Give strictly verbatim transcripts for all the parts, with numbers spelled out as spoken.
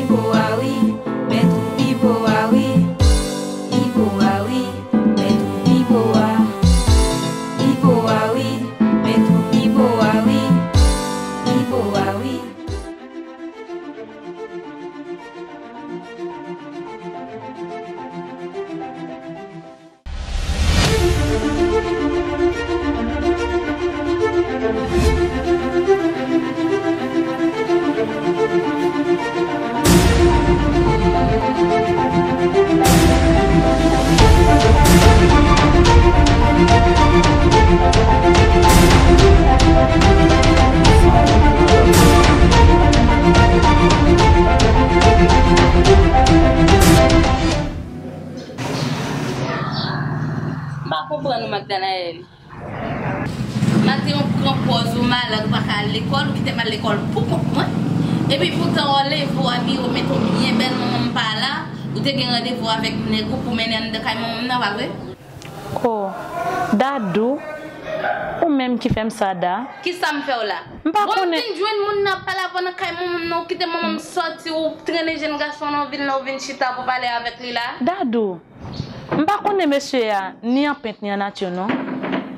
Pipo a wi, mèt ou pipo a wi. Pipo a wi, mèt ou pipo a. Pipo a wi, mèt ou pipo a wi. Pipo a wi. M pa konprann ou, Magdanaël. Maten, ou pran pòz ou malad, ou pa ka al lekòl, ou kite m al lekòl pou kont mwen. Epi poutan, ou leve, ou abiye, ou mete w byen bèl, manman m pa la, ou te gen randevou avèk nèg ou pou mennen anndan kay manman m nan, pa vre? Oh, Dadou, ou menm ki fè m sa, Da. Kisa m fè w la? M pa konnen. Bon, m vin jwenn moun nan ap pale avè w nan kay manman m nan, ou kite manman m sòti, ou trennen jèn gason nan, ou vin la, ou vin chita pou pale avèk li la. Dadou, m pa konnen mesye a, ni an pent, ni an nati, non.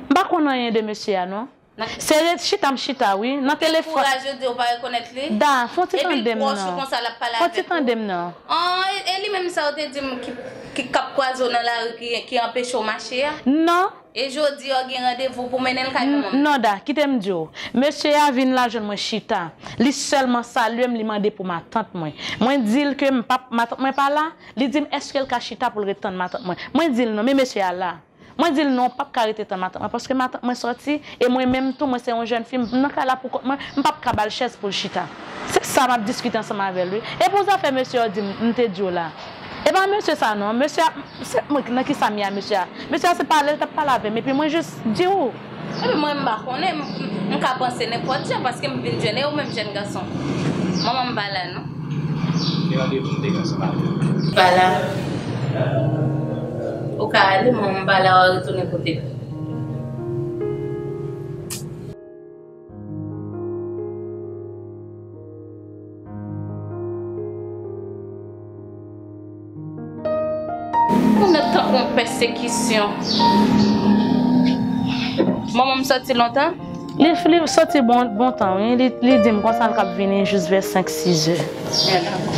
M pa konn anyen de mesye a, non. Se ret chita m chita, wi, nan telefòn. Kouraj, yo di w pa rekonèt li. Da, fè yon ti tande m non. Epi l pwòch ou konsa, l ap pale avèk ou. Fè yon ti tande m non. An, e, e li menm sa yo te di m ki, ki k ap kwaze w nan lari, ki, ki anpeche w mache a? Non. E jodi a w gen randevou pou mennen l kay manman m? Non, Da, kite m di w. Mesye a vin la jwenn mwen chita. Li sèlman salye m, li mande pou matant mwen. Mwen di l ke m p ap, matant mwen pa la. Li di m èske l ka chita pou l ret tann matant mwen. Mwen di l non, men mesye a la. Mwen di l non, w p ap ka rete tann matant mwen, paske matant mwen sòti, e mwen menm tou, mwen se yon jèn fi, m nan kay la pou kont mwen, m p ap ka ba l chèz pou l chita. Se sa m ap diskite ansanm avè l, wi. E pou zafè mesye a w di m, m te di w la. E pa mesye sa non, mesye a, se mwen, nan kisa m ye a mesye a? Mesye a se pale l t ap pale avè m, epi mwen jis di w. Epi mwen m pa konnen, m, m, m ka panse nenpòt jan, paske m vin jwenn, e ou menm jèn gason? Manman m pa la non. Gen randevou m te gen ansanm avè w. Pa la. Ou ka ale, manman m pa la, w a retounen kote l. Ou nèt tankou yon pèsekisyon. Manman m sòti lontan? Li, li sòti bon, bon tan, wi. Li, li di m konsa l k ap vini jis vè senk, sis è. Byen, dakò.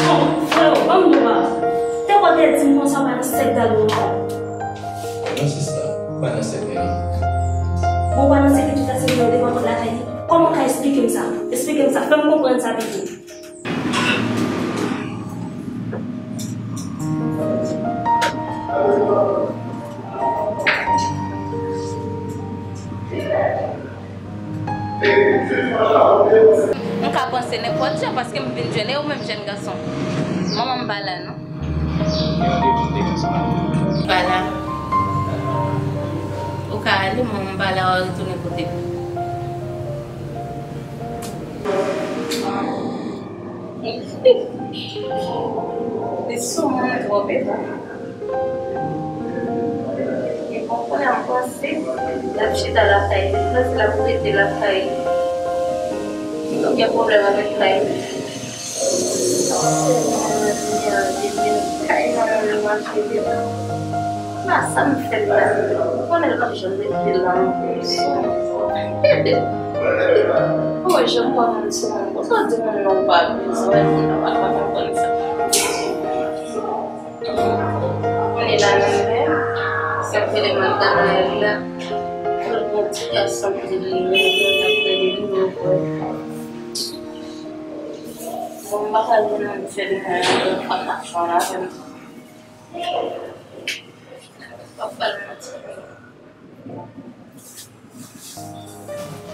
Bon, freo, ban m dwa. Te konn te di m konsa w pa nan sèk Dadou ankò. Non, sista, m pa nan sèk li. Bon, w pa nan sèk li tout la semèn nan devan pòt lakay li. Kòman w ka esplike m sa? Esplike m sa, fè m konprann sa pito. M ka panse nenpòt jan paske m vin jwenn, e ou menm jèn gason? Manman m pa la non. Gen randevou m te gen ansanm avè w. Pa la. Ou ka ale, manman m pa la, w a retounen kote l. Li sou moun twòp, e bon. Li konprann m panse l ap chita lakay li, li panse l ap rete lakay li. Li gen pwoblèm avèk kay li. Kay manman m nan m ap chita. Sa m fè l la, ou konnen l p ap janm rete la ankò. Ede. O, jan m wè moun sou moun konsa, w di moun nan w pa bezwen, moun nan pa ka konprann sa. Moun la nan mè, sa k rele Magdanaël la, pou l gen ti gason ki rele, l ap rele li, l ap rele li. M pa ka vin nan fè de bagay ankò, m pa ka fè anyen avè m. M ap pale nan ti.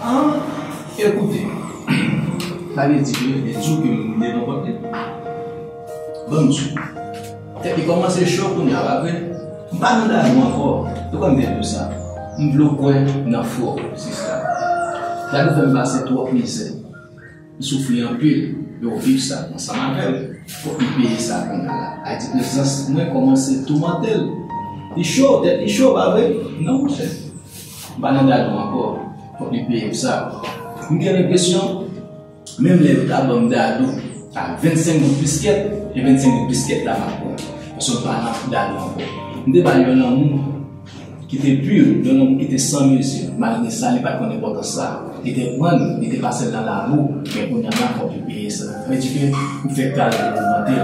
Ah, ekoute, sa vle di ke lè jou ke m rive nan pòt li, ban m di w, tèt li kòmanse cho kounye a, pa vre? M pa nan Dadou ankò. Poukwa m te di w sa? M vle w kwè nan frè w, sista. Dadou fè m pase twòp mizè. M soufri anpil, e w viv sa ansanm avè m. Fòk li peye sa kounye a la. A di prezans mwen kòmanse toumante l. Li cho, tèt li cho, pa vre? Non, monchè. M pa nan Dadou ankò. Fòk li peye pou sa. M gen lenpresyon, menm lè yo ta ban m Dadou a vennsenk goud piskèt, e vennsenk goud piskèt la m ap pran. Paske m pa nan Dadou ankò. M te ba l yon lanmou ki te pi, yon lanmou ki te san mezi. Malgre sa, li pa t konn enpòtans sa. Li te pran l, li te pase l nan labou, men kounye a la, fòk li peye sa. Sa vle di ke m fè kal li ogmante.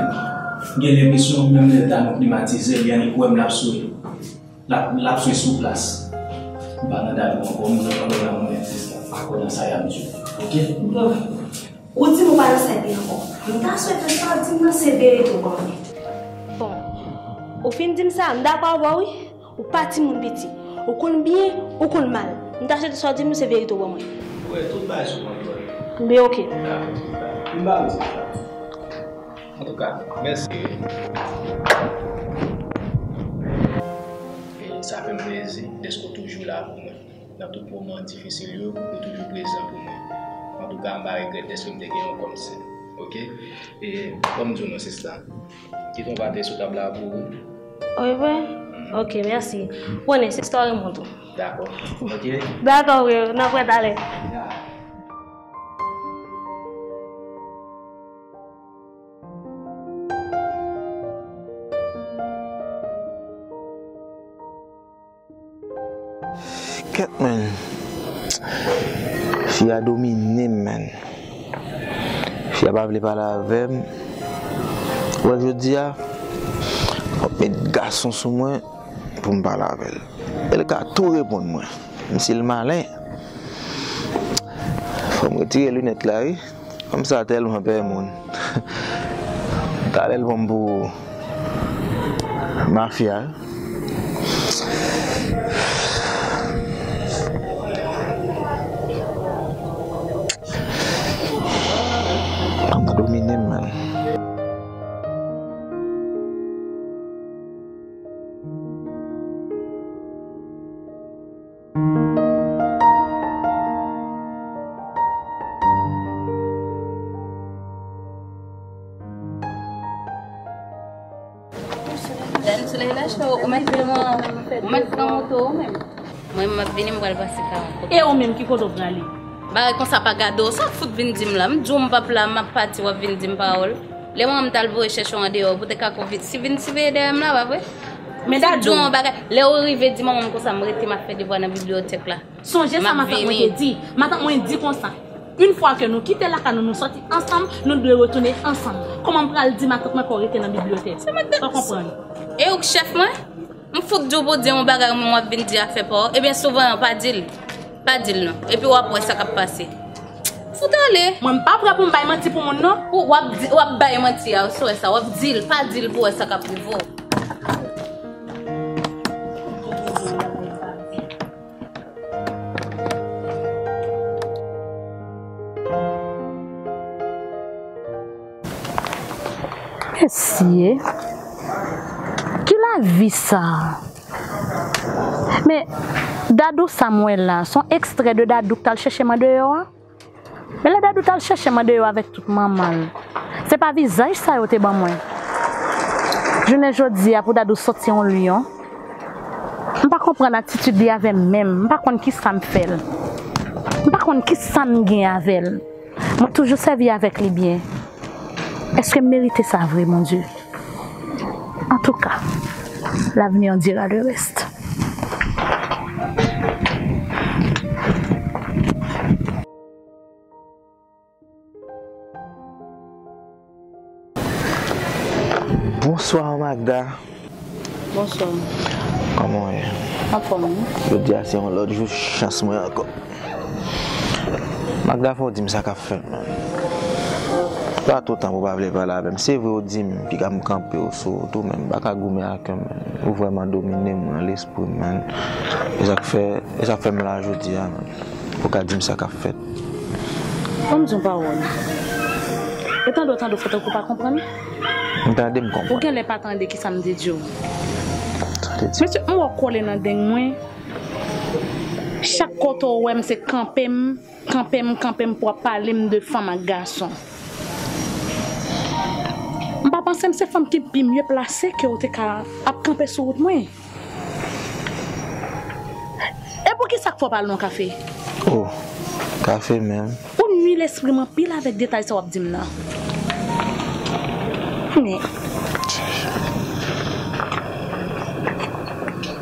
M gen lenpresyon, menm lè Dadou klimatize, li annik wè m l ap swe. L ap, l ap swe sou plas. M pa nan Dadou ankò, m vle pale nan mwen, sista. Pa kwè nan sa y ap di w. Oke? Bon. Ou di m ou pa nan sèt li ankò. M ta swete sa w di m nan se verite w ban mwen. Bon, ou fin di m sa, m dakò avè w wi. Ou pa timoun piti. Ou konn byen, ou konn mal. M ta swete sa w di m se verite w ban mwen. Wi, tout bagay sou kontwòl. Byen, oke. Dakò, sista. M ba w di sa. Antouka, mèsi. E sa fè m plezi dèske w toujou la pou mwen. Nan tout moman difisil yo, ou toujou prezan pou mwen. Antouka, m pa regrèt dèske m te gen w kòm sè. Oke? E, kòm m di w non, sista, kite yon pate sou tab la pou ou. Wi, vre? Mhm. Oke, mèsi. Konnen, sista w renmen w tou. Dakò. Oke? Dakò, frè. N ap wè talè. Ya. Kèt, man. Fi a domine m, man. Fi a pa vle pale avè m. Wè, jodi a, fòk met gason sou mwen pou m pale avè l. E l ka tou reponn mwen. Menm si l malen. Fò m retire linèt la, wi. Fanm sa tèlman pè moun. Talè l pran m pou mafya. Fanm nan domine m, man. Dani, solèy la cho, ou mèt fè mwen, ou mèt pran moto ou menm. Mwen, m ap vini, m pral pase ka yon kote. E ou menm, ki kote w prale? Bagay konsa pa gade w, sa w fout vin di m la? M di w m p ap la, m ap pati, w ap vin di m pawòl. Lè mwen, m t al voye chèche w andeyò, pou te ka konvi-, si vin siveye dèyè m la, pa vre? Men Dadou, di w yon bagay, lè w rive di manman m konsa, m rete, m ap fè devwa nan bibliyotèk la. Sonje sa matant mwen te di. Matant mwen di konsa, yon fwa ke nou kite lakay nou, nou sòti ansanm, nou dwe retounen ansanm. Kòman m pral di matant mwen pou rete nan bibliyotèk? Se matant. Pa konprann. E ou k chèf mwen? M fout di w pou di yon bagay, mwen w ap vin di afè pa w. Ebyen, souvan an, pa di l. Pa di l non. Epi w ap wè sa k ap pase. Fout ale. Mwen, m pa prè pou m bay manti pou moun, non. Ou w ap di, w ap bay manti a, ou wè sa, w ap di l, pa di l pou w wè sa k ap rive w. Mesye, ki lavi sa? Men, Dadou sa m wè la, se yon ekstrè de Dadou k t al chèche m andeyò a? Men lè Dadou t al chèche m andeyò avèk tout manman l, se pa vizaj sa yo te ban mwen. Jounen jodi a, pou Dadou sòti yon lyon, m pa konprann atitid li avè m menm. M pa konn kisa m fè l. M pa konn kisa m gen avè l. Mwen toujou sèvi avèk li byen. Èske m merite sa vre, Bondye? Antouka, l'avenir dira le reste. Bonswa, Magda. Bonswa. Kòman w ye? Anfòm, wi. Jodi a se yon lòt jou chans mwen ankò. Magda, fò w di m sa k ap fèt, man. Pa tout tan pou w pa vle pale avè m. Se vre ou di m piga m kanpe w sou wout ou, men m pa ka goumen ak yo, men. Ou vrèman domine m nan lespri m, men. E sa k fè, e sa k fè m la jodi a, men. Ou ka di m sa k ap fèt. Ban m di yon pawòl. E tande w tande w fè tankou w pa konprann? M tande m konprann. Ou genlè pa tande kisa m te di w. Tande di. Mesye, m wè w kole nan deng mwen. Chak kote w wè m se kanpe m, kanpe m, kanpe m pou w ap pale m de fanm ak gason. M pa panse m se fanm ki pi mye plase ke w te ka ap kanpe sou wout mwen. E poukisa k fè w pa al nan kafe? Oh, kafe menm. Ou nwi lespri m anpil avèk detay sa w ap di m nan. Men,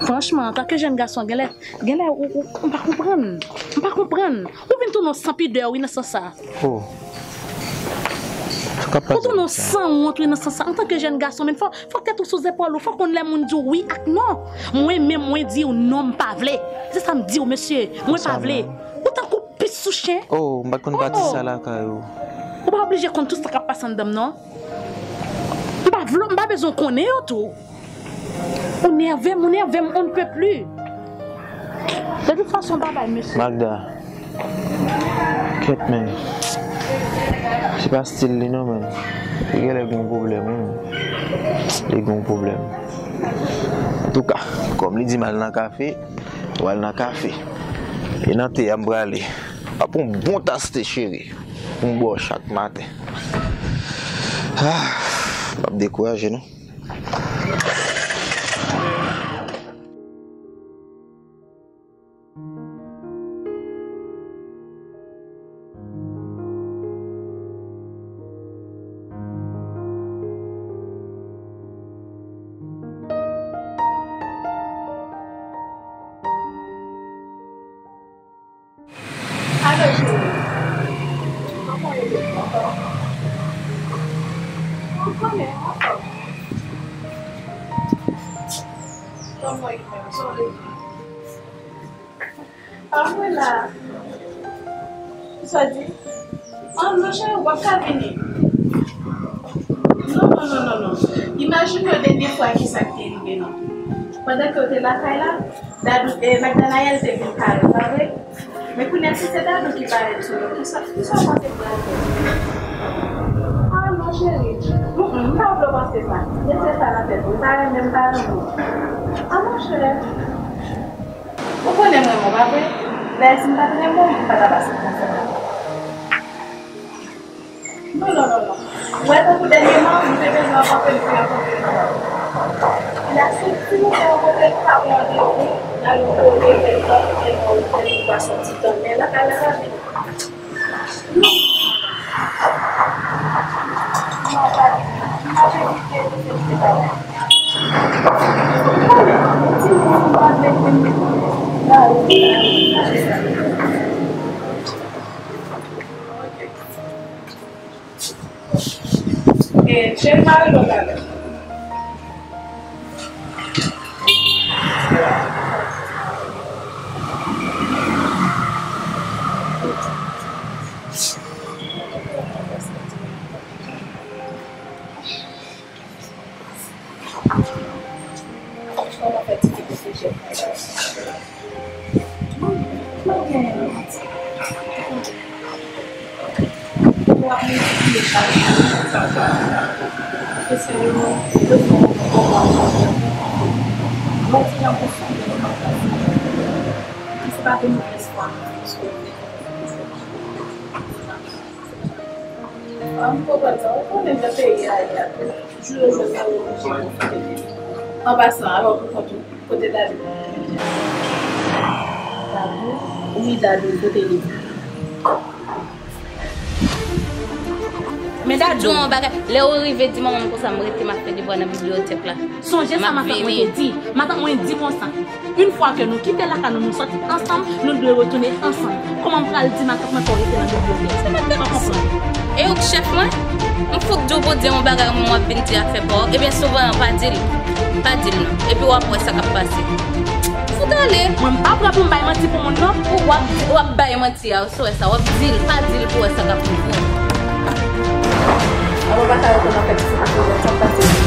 franchman, antanke jèn gason, genlè, genlè, ou, ou, m pa konprann. M pa konprann. Ou vin tounen yon sanpidè, wi, nan sans sa. Oh. Ou tounen yon sanwont, wi, nan sans sa. Antanke jèn gason, men fò, fòk tèt ou sou zepòl ou. Fòk konn lè moun di w wi ak non. Mwen menm, mwen di w non, m pa vle. Se sa m di w, mesye. Mwen pa vle. Ou tankou pis sou chen. Oh, m pa t konn pati sa lakay ou. Ou pa oblije konn tout sa k ap pase anndan m, non. M pa vle, m pa bezwen konnen yo tou. Ou nève m, ou nève m, on ne peut plus. De tout fason, babay, mesye. Magda. Kèt, men. Se pa stil li, non, men. Li genlè gen yon pwoblèm, wi. Li gen yon pwoblèm. Antouka, kòm li di m al nan kafe, ou al nan kafe. E nan te a m prale. Ap yon bon tas te, cheri. Pou m bò chak maten. Ah, m ap dekouraje, non. Alo, cheri. Kòman w ye depi lontan? Ou konnen, anfòm. Kòman w ye menm? Sa w vle di? Ah, mwen la. Sa w di? Ah, non, cheri, ou p ap ka vini. Non, non, non, non, non. Imajine w dènye fwa ki sa k te rive, non. Pandan ke w te lakay la, Dadou, eh, Magdanaël te vin kare w, pa vre? Men kounye a, si se Dadou ki parèt sou nou, kisa, kisa w panse pral fè? Ah, non, cheri. Mm, mm, m pa vle w panse sa. Mete sa nan tèt ou. M pa renmen, m pa renmen w. Ah, monchè. Ou konnen m renmen w, pa vre? Dayè, si m pa t renmen w, m pa t ap aksepte sa. Non, non, non, non. Ou wè, tankou dènyèman, nou te bezwen rankontre l pou rankontre l. Epi la, si, si nou te rankontre l, pa gen randevou nan yon kote kèlkonk, epi nou te pase yon ti tan. Men lakay la pa vin. Non. Non, pa vin. M ap evite tout se bagay. Yon ti moun pa vle vin nan lari, nan lari, nan lari. Ok. E, cheri, m a rele w talè. Kòman fè ti fi pou fè jèt? Mwen, mwen gen yon ti. Ou ap miltipliye chak jou. Se sèlman de fwa ou konprann. Mwen ti jan pou fè yon fantasi. Ki se pa de move fwa. An, m konprann sa. Ou konnen jan peyi a ye a. Jou yo jwenn nan yo oblije pwofite de li. An pasan, alò pou kont ou, kote Dadou? Dadou? Wi, Dadou, kote li? Men Dadou, yon bagay, lè ou rive di manman m konsa, m rete, m ap fè devwa nan bibliyotèk la. Sonje sa matant mwen te di. Matant mwen di konsa, yon fwa ke nou kite lakay nou, nou sòti ansanm, nou dwe retounen ansanm. Kòman m pral di matant mwen fò w rete nan bibliyotèk? M pa konprann. E ou k chèf mwen? M fout di w pou di yon bagay, mwen w ap vin di afè pa w. Ebyen, souvan an, pa di l. Pa di l non. Epi w ap wè sa k ap pase. Fout ale. Mwen, m pa prè pou m bay manti pou moun, non. Ou w ap, w ap bay manti a, ou wè sa, w ap di l, pa di l pou w wè sa k ap rive w. Apa baka yo konn ap fè ti kote sa pase.